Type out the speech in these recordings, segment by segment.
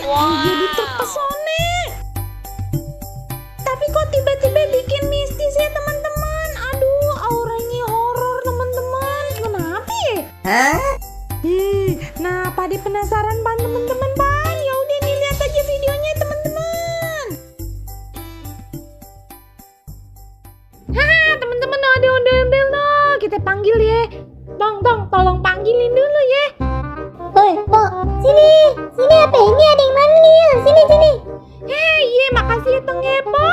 Jadi terpesona. Tapi kok tiba-tiba bikin mistis ya teman-teman? Aduh, auranya horor teman-teman. Kenapa ya? Nah, pada penasaran pan teman-teman pan? Ya udah nih lihat aja videonya teman-teman. Haha, teman-teman udah. Kita panggil ya. Dong, tolong panggilin dulu ya. Woi, Po, sini apa ini ada yang manggil, sini. Hei, iya makasih ya Teng ya, Po.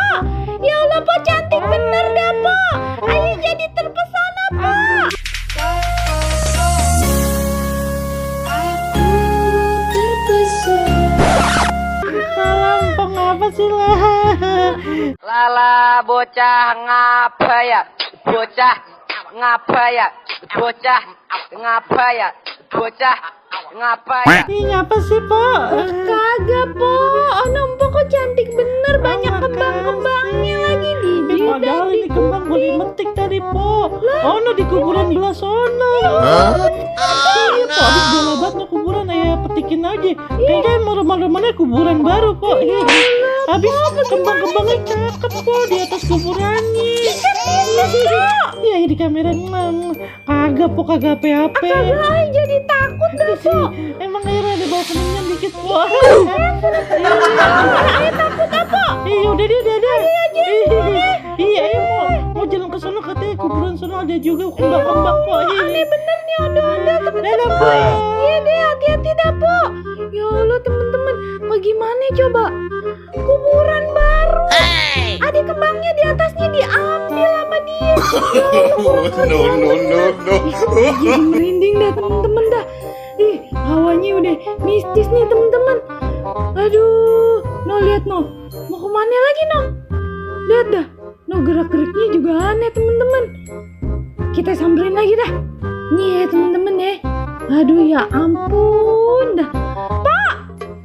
Ya Allah, Po cantik bener dah, Po. Ayo jadi terpesona, Po. Malam, Po ngapa sih lah? Lala bocah ngapa ya? Bocah ngapa ya? Bocah ngapa ya? Bocah ngapa ya? Ih, ngapa sih, Po? Kagak, Po. Onom Po kok cantik bener, banyak kembang-kembangnya lagi di Padahal ini kembang boleh metik tadi, Po. Oh, no di kuburan belah sono. Iya, Po. Habis bela banget no kuburan, petikin aja. Kayaknya malam-malamnya kuburan baru, Po. Habis kembang-kembangnya cakep, Po, di atas kuburannya. Iya, di kamera kagak, Po, kagak apa-apa. Kagak, jadi takut dah, Po. Emang airnya ada bau kemenyan dikit, Po. Ayo takut apa? Iya, udah deh. Iya, ayo mau jalan ke sana, katanya kuburan sana ada juga kembang-kembang, Po. Aneh bener nih, ada temen-temen. Dadah, Po. Iya deh, hati-hati dah, Po. Ya Allah temen-temen, bagaimana coba? Kuburan baru. Ada kembangnya di atasnya diambil sama dia. No. Jadi merinding dah temen-temen dah. Ih, hawanya udah mistis nih temen-temen. Aduh, lihat mau kemana lagi Lihat dah, gerak-geriknya juga aneh temen-temen. Kita samperin lagi dah. Nih ya temen-temen ya. Aduh ya ampun dah. Pak,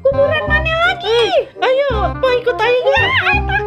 kuburan mana lagi? Ayo, Po, ikut aja. Ayo